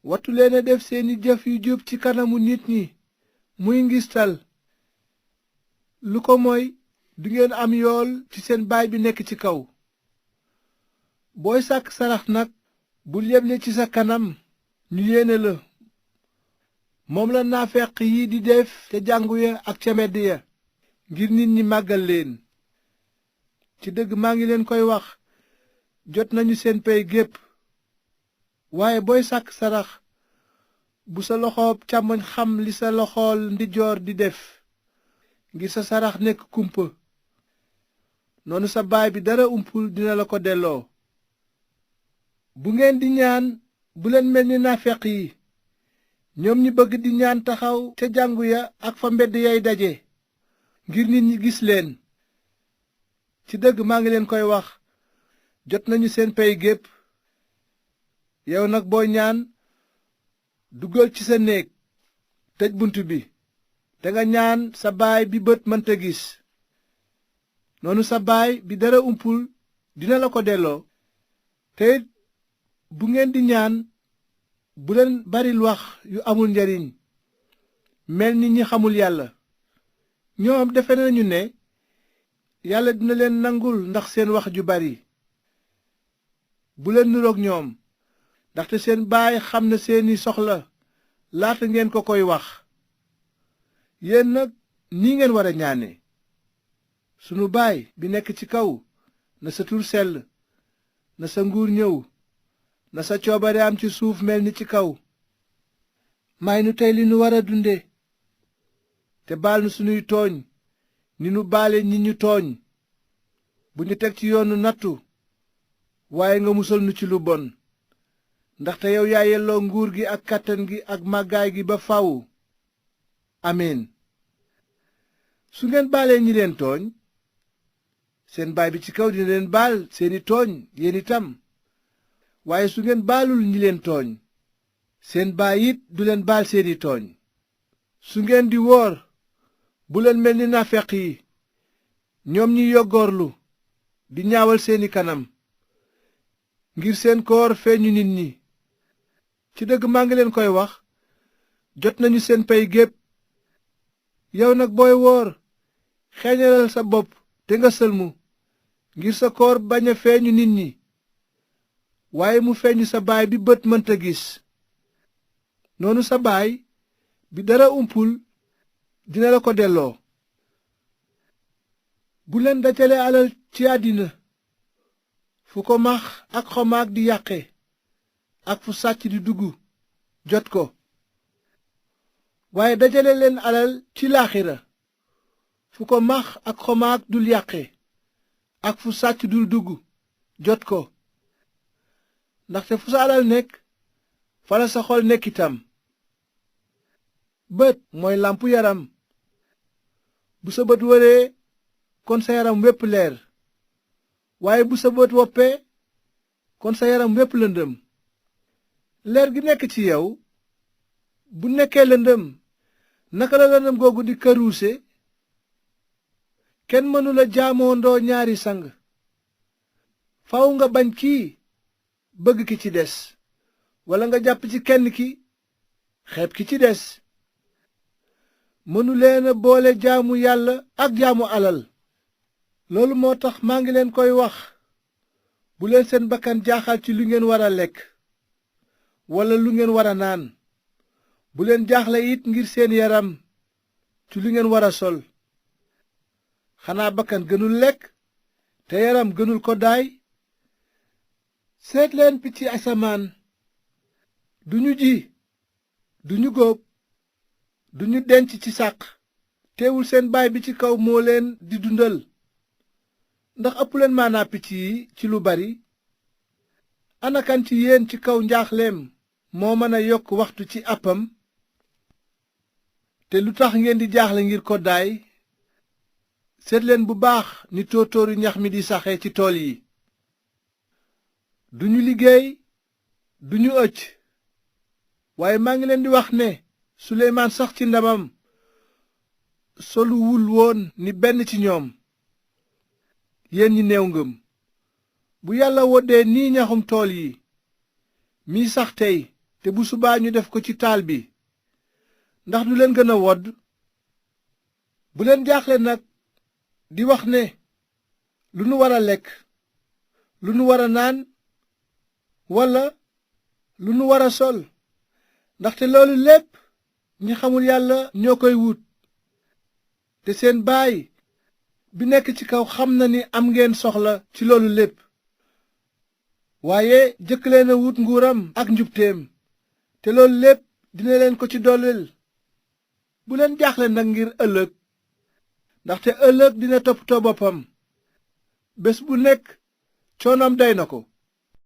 wattu leen a def seeni jëf yu jub ci kanamu nit ñi muy ngistal, lu ko mooy du ngeen am yool ci seen baay bi nekk ci kaw. booy sàkk sarax nag bul yeble ci sa kanam ñu yéene la, moom la naafeq yi di def ca jàngu ya ak ca mbedd ya, ngir nit ñi màggal leen. ci dëgg maa ngi leen koy wax, jot nañu seen pey gépp. waaye booy sàkk sarax bu sa loxoob càmmoñ xam li sa loxool ndijoor di def, ngir sa sarax nekk kumpa, noonu sa baay bi dara umpul dina la ko delloo. bu ngeen di ñaan bu leen mel ni naafeq yi, ñoom ñi bëgg di ñaan taxaw ca jàngu ya ak fa mbedd yay daje, ngir nit ñi gis leen. ci dëgg maa ngi leen koy wax, jot nañu seen pey gépp. yow nag booy ñaan, duggal ci sa néeg, tëj bunt bi, te nga ñaan sa baay bi bët mënta gis. noonu sa baay bi dara umpul dina la ko delloo. te it bu ngeen di ñaan bu leen baril wax yu amul njariñ, mel ni ñi xamul yàlla. ñoom defe nañu ne yàlla dina leen nangul ndax seen wax ju bari. bu leen niroog ñoom, ndaxte seen baay xam na seeni soxla laata ngeen ko koy wax. yéen nag nii ngeen war a ñaane: sunu baay bi nekk ci kaw, na sa tur sell, na sa nguur ñëw, na sa coobare am ci suuf mel ni ci kaw. may nu tey li nu war a dunde, te baal nu sunuy tooñ ni nu baale ñi ñu tooñ. bu ñu teg ci yoonu nattu, waaye nga musal nu ci lu bon, ndaxte yow yaa yelloo nguur gi ak kàttan gi ak màggaay gi ba faw. amiin. su ngeen baalee ñi leen tooñ, seen baay bi ci kaw dina leen baal seeni tooñ yéen itam. waaye su ngeen baalul ñi leen tooñ, seen baay it du leen baal seeni tooñ. su ngeen di woor, bu leen mel ni naafeq yi, ñoom ñi yoggoorlu di ñaawal seeni kanam, ngir seen koor feeñu nit ñi. ci dëgg maa ngi leen koy wax, jot nañu seen pey gépp. yow nag booy woor, xeeñalal sa bopp te nga sëlmu, ngir sa koor bañ a feeñu nit ñi, waaye mu feeñu sa baay bi bët mënta gis. noonu sa baay bi dara umpul dina la ko delloo. bu leen dajale alal ci àddina, fu ko max ak xomaag di yàqe ak fu sàcc di dugg jot ko. waaye dajale leen alal ci laaxira, fu ko max ak xomaag dul yàqe ak fu sàcc dul dugg jot ko. ndaxte fu sa alal nekk, fa la sa xol nekk itam. bët mooy làmpu yaram. bu sa bët wëree, kon sa yaram wépp leer. waaye bu sa bët woppee, kon sa yaram wépp lëndëm. leer gi nekk ci yow bu nekkee lëndëm, naka la lëndëm googu di këruuse? kenn mënula jaamoondoo ñaari sang. faw nga bañ kii bëgg ki ci des, walla nga jàpp ci kenn ki xeeb ki ci des. mënuleena boole jaamu yàlla ak jaamu alal. loolu moo tax maa ngi leen koy wax, bu leen seen bakkan jaaxal ci lu ngeen war a lekk walla lu ngeen war a naan. bu leen jaaxle it ngir seen yaram ci lu ngeen war a sol. xanaa bakkan gënul lekk te yaram gënul ko daay? seet leen picc asamaan, duñu ji, duñu góob, duñu denc ci sàq, teewul seen baay bi ci kaw moo leen di dundal. ndax ëpp leen maanaa picc yi ci lu bari? ana kan ci yéen ci kaw njaaxleem moo mën a yokk waxtu ci àppam? te lu tax ngeen di jaaxle ngir koddaay? seet leen bu baax ni tóortóoru ñax mi di saxe ci tool yi. duñu liggéey, duñu ëcc. waaye maa ngi leen di wax ne Suleymaan sax ci ndamam soluwul woon ni benn ci ñoom. yéen ñi néew ngëm, bu yàlla woddee nii ñaxum tool yi mi sax tey te bu subaa ñu def ko ci taal bi ndax du leen gën a wodd bu leen jaaxle nag di wax ne lu nu war a lekk lu nu war a naan walla lu nu war a sol ndaxte loolu lépp ñi xamul yàlla ñoo koy wut te seen baay bi nekk ci kaw xam na ni am ngeen soxla ci loolu lépp waaye jëkk leen a wut nguuram ak njubteem te loolu lépp dina leen ko ci dollil bu leen jaaxle nag ngir ëllëg ndaxte ëllëg dina toppatoo boppam bés bu nekk coonoom doy na ko